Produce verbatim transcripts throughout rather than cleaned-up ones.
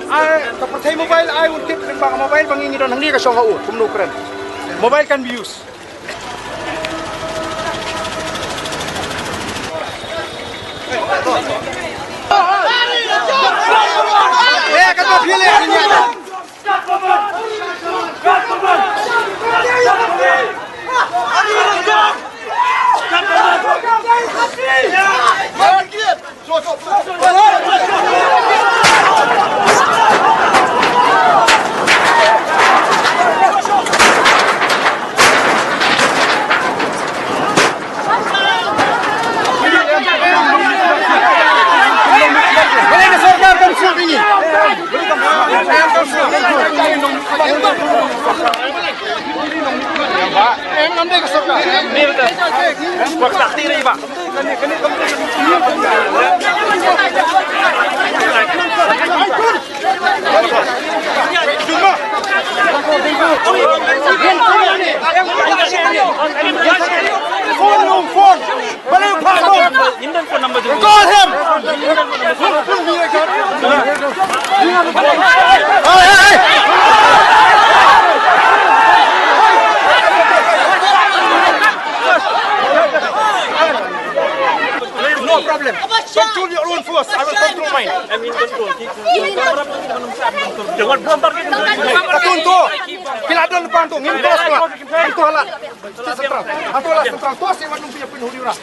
Ai, ka pyrthei mobile, ai un tip lyngba ka mobile ba ngi ngi don hangne ka shong ha u, kumno kren. Mobile can be used. Eh, kan ma phi leh. Call him. Hey, hey, hey. No problem. Control your own force. I will control mine. Katun to. Pila don pan to. Ngin boss la. Anto halat. Central. Anto halat central. To si wan nung punya pun huri ura.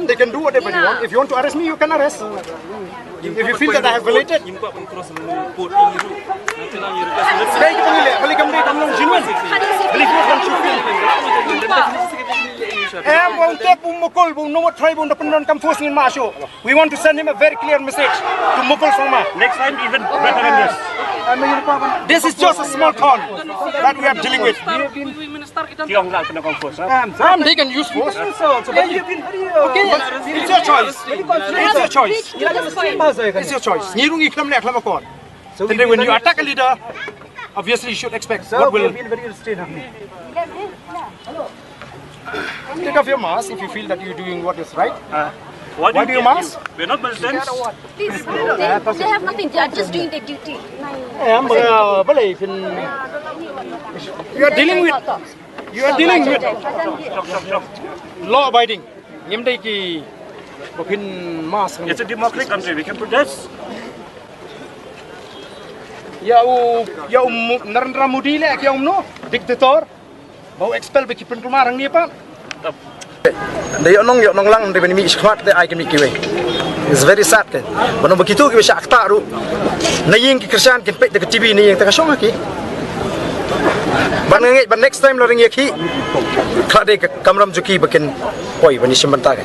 They can do whatever you want. If you want to arrest me, you can arrest. If you feel that I have violated. Dei ki pangile, balik kam dei kam long genuine. Balik kam long genuine. Em, wong tep, wong mukul, wong nomot try, wong da pyndonkam force ngin mah shuh. We want to send him a very clear message to Mukul Sangma. Next time, even better than this. This is just a small town that we are dealing with. Em, em, they can use force. Okay, it's your choice. It's your choice. It's your choice. Ngi ruh ngi khlem leh khlem akor. Today, when you attack a leader, obviously you should expect what will. Take off your mask if you feel that you're doing what is right. Why do you mask? We're not Muslims. Please, they, they have nothing. They are just doing their duty. Em, uh, balei phin. You are dealing with, you are dealing with law abiding. Ngim dei ki ba phin mask. It's a democratic country. We can protest. Ya u, ya u Mo-, Narendra Modi le, ya u mno, dictator. Ba u expel ba ki pynkulmar hangne pat. Da ïoh nong, ïoh nong lang, da ban mih shakhmat, da ai ka mih kiwei. It's very sad ke. Ba nong ba kitu kiwei shah kata ruh. Na ïing ki Khristan kin peit da ka T V, na ïing ta ka shong ha ki. Ban ngeit, ban next time la ring ïa ki. Khlad de ka kamram jong ki ba kin poi ban ïashim bynta ka.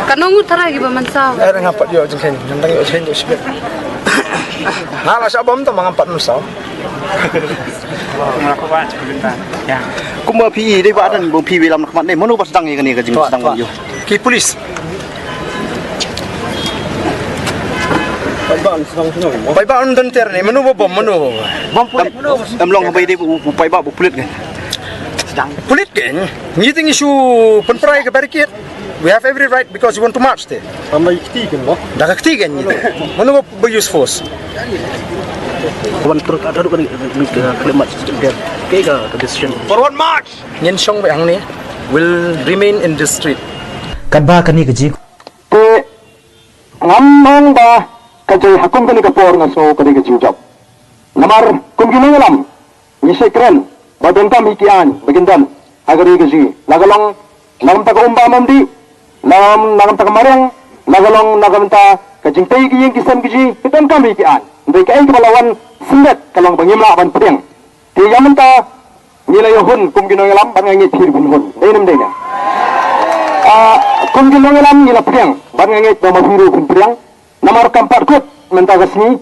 Ka nong u tharai ki ba mynsaw. Eh, ngam pat ïoh jingkheiñ, ngam dang ïoh jingkheiñ ïoh shibit. Ha, la shah bom to ma ngam pat mynsaw. Kumba phi i dei ba dan ba phi bilam na khmat ne, mano ba sdang ïa kane ka jingsdang ïa ki police. Paidbah un don ter ne, mano ba bom, mano ba bom. Bom pulit. Em long ba i dei u paidbah ba pulit kan. Pulit kan. Ngi ting issue pynpra ïa ka barricade. We have every right because you want to march te. Tang da ka kti kan mo? Da ka kti kan ngi. Mano ba use force? Wan terus ada kan kena mat ke ka decision. Forward march. Ngin shong beit hangne. Will remain in this street. Katba kane ka jing. Te ngam ong ba ka jinghakum kane ka por nga sngew ka dei ka jingjop. Namar kum ki nongïalam. Ngi shait kren ba donkam hi ki aiñ ba kin don ha ka ri ka jong ngi, la ka long na ka bynta ka um ba um dih, na ka bynta ka mariang, la ka long na ka bynta ka jingtei ki ïing ki sem ki jong ngi, ki donkam hi ki aiñ. Hynrei kaei kaba la wan sngewbha ka long ba ngim lah ban pdiang. Te ïa mynta ngi la ïoh hun kum ki nongïalam bad nga ngeit phi ruh phin hun. Dei ne ym dei ne? Ah, kum ki nongïalam ngi la pdiang bad nga ngeit ba ma phi ruh phin pdiang. Namar kam pat kut mynta ka sngi,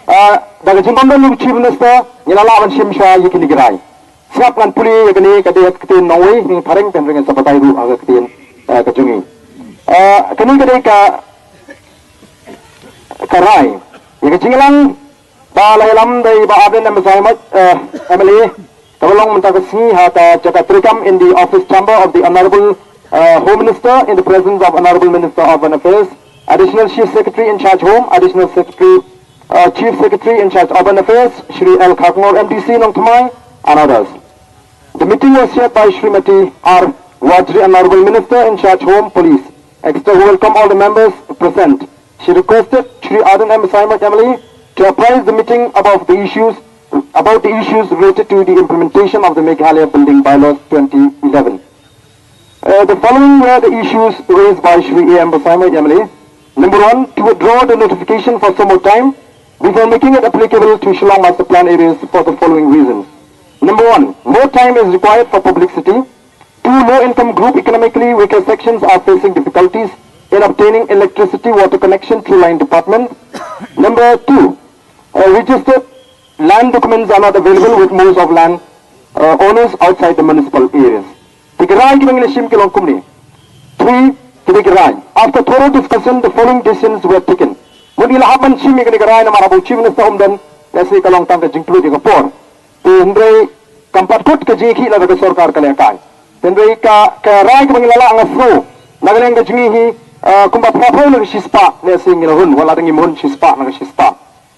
ah, da ka jingbym don u Chief Minister ngi la lah ban shim shwa ïa kine ki rai. Sngap ngan pule ïa kane ka dei ka ktien nongwei, ngi phareng, te hynrei ngan sa batai ruh ha ka ktien eh, ka jong ngi. Eh, kane ka dei ka, ka rai. Ïa ka jingïalang ba la ïalam da i Bah Ardent M Basaiawmoit, eh, M L A, kaba long mynta ka sngi ha ka jaka treikam in the office chamber of the Honorable, uh, Home Minister, in the presence of Honorable Minister of Urban Affairs, Additional Chief Secretary in charge Home, Additional Secretary, uh, Chief Secretary in charge Urban Affairs, Shri L Kharkongor M D C Nongthymmai, and others. The meeting was chaired by Shrimati R Warjri, Honorable Minister in charge Home, Police, et cetera, who welcome all the members present. She requested Shri Ardent M Basaiawmoit M L A to apprise the meeting about the issues, about the issues related to the implementation of the Meghalaya Building Bylaws twenty eleven. Uh, the following were the issues raised by Shri A M Basaiawmoit M L A. Number one, to withdraw the notification for some more time before making it applicable to Shillong Master Plan areas for the following reasons. Number one, more time is required for publicity. Two, low-income group economically weaker sections are facing difficulties in obtaining electricity water connection through line department. Number two, uh, registered land documents are not available with most of land, uh, owners outside the municipal areas. Te ki rai kiba ngi la shim ki long kumne. Three, ki dei ki rai. After thorough discussion, the following decisions were taken. Mut ngi la hap ban shim ïa kane ka rai namar ba u Chief Minister um don, lehse ka long tang ka jingpynlut ïa ka por. Te hynrei kam pat kut ka jingïakhih lada ka sorkar ka lehkai. Te hynrei ka, ka rai kaba ngi la lah nga sngew na ka liang ka jong ngi hi, eh, kumba phra phew na ka shispah, lehse ngi la hun, wat la dang ngim hun shispah na ka shispah.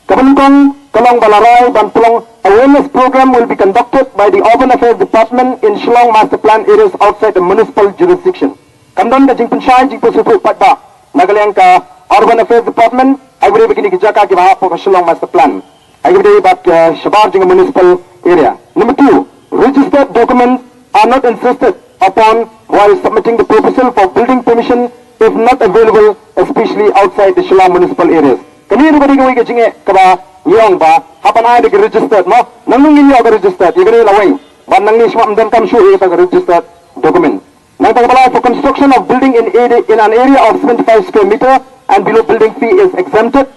Kaba nyngkong ka long ba la rai ban pynlong, awareness program will be conducted by the Urban Affairs Department in Shillong Master Plan areas outside the municipal jurisdiction. Kan don ka jingpynshai jingpynsngewthuh paidbah na ka liang ka Urban Affairs Department, ai ba dei ba kine ki jaka kiba hap ka Shillong Master Plan. Ai ba dei ba, eh, shabar jong ka municipal area. Number two, registered documents are not insisted upon while submitting the proposal for building permission if not available, especially outside the Shillong municipal areas. Kane ruh ka dei kawei ka jingeh kaba ngi ong ba hap ban ai da ki registered mo. Nangno ngin ïoh ka registered? Ïa kane lawei. Ba nangne shwa ym donkam shuh ïa ka registered document. Nangta kaba lai, for construction of building in area, in an area of seventy-five square meter and below, building fee is exempted.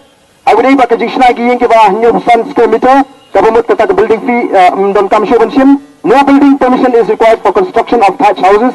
Ai ba dei ba ka jingshna ki ïing kiba hynñiew san square meter, kaba mut kata ka building fee, eh, ym donkam shuh ban shim. No building permission is required for construction of thatch houses.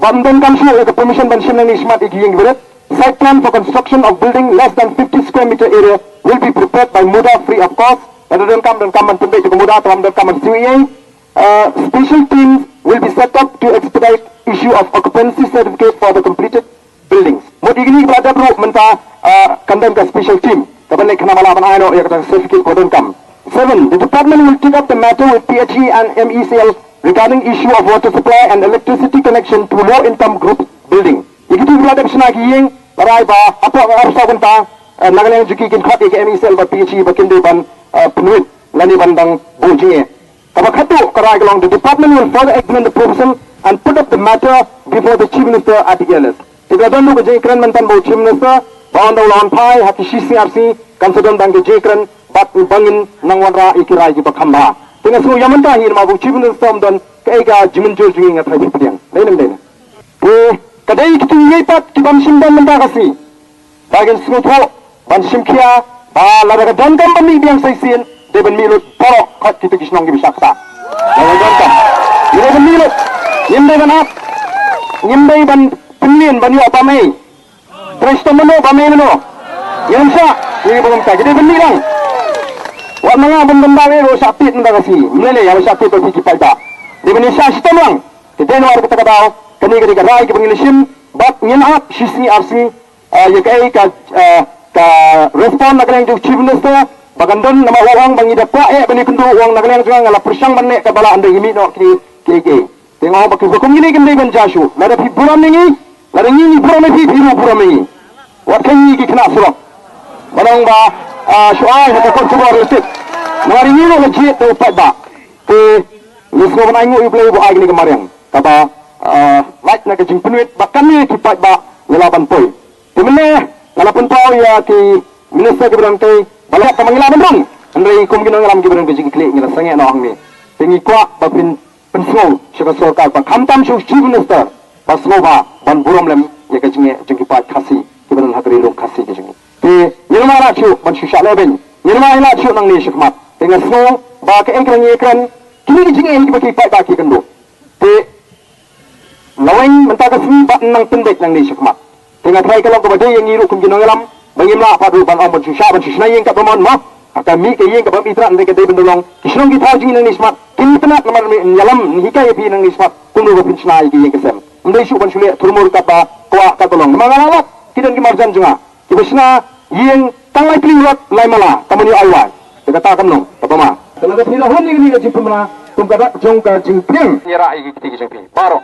Ba ym donkam shuh ïa ka permission ban shim nangne shakhmat ïa ki ïing kiba rit. Site plan for construction of building less than fifty square meter area will be prepared by MUDA free of cost. Lada donkam, donkam ban pynbeit ïa ka MUDA, te ym donkam ban siew ei ei. Uh, special teams will be set up to expedite issue of occupancy certificate for the completed buildings. Mut ïa kine kiba la dep ruh mynta, uh, kan don ka special team kaban leit khnang ba lah ban ai noh ïa kata ka certificate kaba donkam. Seven, the department will take up the matter with P H E and M E C L regarding issue of water supply and electricity connection to low income group building. Ïa kito kiba la dep shna ki ïing, la rai ba hapoh ka arphew saw kynta, eh, na ka liang jong ki kin khot ïa ka M E C L bad P H E ba kin dei ban, eh, pynwit lane ban dang buh jingeh. Kaba khatduh ka rai ka long, the department will further examine the proposal and put up the matter before the Chief Minister at the earliest. Te ka don ruh ka jingkren mynta ba u Chief Minister ba ynda u la wan phai ha ki shi sngi ar sngi kan sa don tang ka jingkren bad ba ngin nang wanrah ïa ki rai kiba kham bha. Te nga sngew ïa mynta hi namar ba u Chief Minister um don, kaei ka jingmynjur jong ngi nga tharai pdiang. Dei ne ym dei? Te ka dei kito kiwei pat ki bym shym don mynta ka sngi. Ba kin sngewthuh ban shim khia ba lada ka donkam ban mih biang sa shisien, dei ban mih lut baroh, khat kito ki shnong kiba shah ktah. Lada ka donkam, dei ban mih lut. Ngim dei ban ap, ngim dei ban pynlien ban ïoh bam ei. Press to mano bam ei mano. Ngim shah, ngi ba kumta, ki dei ban mih lang. Wat ma nga ban ban daw ei ruh shah tied mynta ka sngi. Mlei lei ïa ba shah tied ba phi ki paidbah. Dei ban ïa shah shitom lang. Te dei namar kata ka daw kane ka dei ka rai kaba ngi la shim bad ngin ap shi sngi ar sngi. Ah, ïa kaei ka, ah, ka respond na ka liang jong u Chief Minister ba kan don, namar u ong ba ngi da kwah eh ban ïakynduh, u ong na ka liang jong nga nga la pyrshang ban leh katba lah, hynrei ngi mih noh kine kiei kiei. Te nga ong ba kiba kum kine kim dei ban jia shuh. Lada phi burom ïa ngi, lada ngi ngi burom ïa phi, phi ruh burom ïa ngi. Wat kheiñ ngi ki khynnah surok. Ban ong ba, ah, shu ai ha ka kot khubor lyntit. Namar ïa ngi ruh la jied da u paidbah. Te ngi sngewbha ban ainguh ïa U Blei uba ai kane ka mariang kaba, ah, lait na ka jingpynwit ba kane ki paidbah ngi lah ban poi. Te mynne nga la pynpaw ïa ki minister kiba don, te ba la ka ma ngi lah ban rung. Hynrei kum ki nongïalam kiba don ka jingkitkhlieh, ngi la sangeh noh hangne. Te ngi kwah ba phin pynsngew sha ka sorkar ba khamtam sha u Chief Minister ba sngewbha ban burom lem ïa ka jingeh jong ki paid Khasi kiba don ha ka Ri Lum Khasi ka jong ngi. Te ngim lah shuh ban shu shah lehbeiñ, ngim lah shuh nangne shakhmat. Te nga sngew ba kaei kaba ngi ïakren, kine ki jingeh kiba ki paidbah ki kynduh. Te lawei mynta ka sngi bad nang pynbeit nangne shakhmat. Te nga tharai ka long kaba dei ïa ngi ruh kum ki nongïalam ba ngim lah pat ruh ban ong ban shu shah ban shu shna ïing katba mon mo. Ka mih ka ïing kaba ym itynnad, ka dei ban da long ki shnong ki thaw jong ngi nangne shakhmat. Kin itynnad namar ngi ïalam ngi hikai ïa phi nangne shakhmat kumno ba phin shna ïa ki ïing ki sem. Ym dei shuh ban shu leh thurmur katba kwah katba long. Namar nga la lap ki don ki marjan jong nga kiba shna ïing tang lai pli u lot lai mala, ka mon ïa ai wai. Te kata kam long kaba ma. Te lada phi la hun ïa kane ka jingpynbna kum ka dak jong ka jingpdiang, ïa rah ïa ki kti ki jong phi baroh.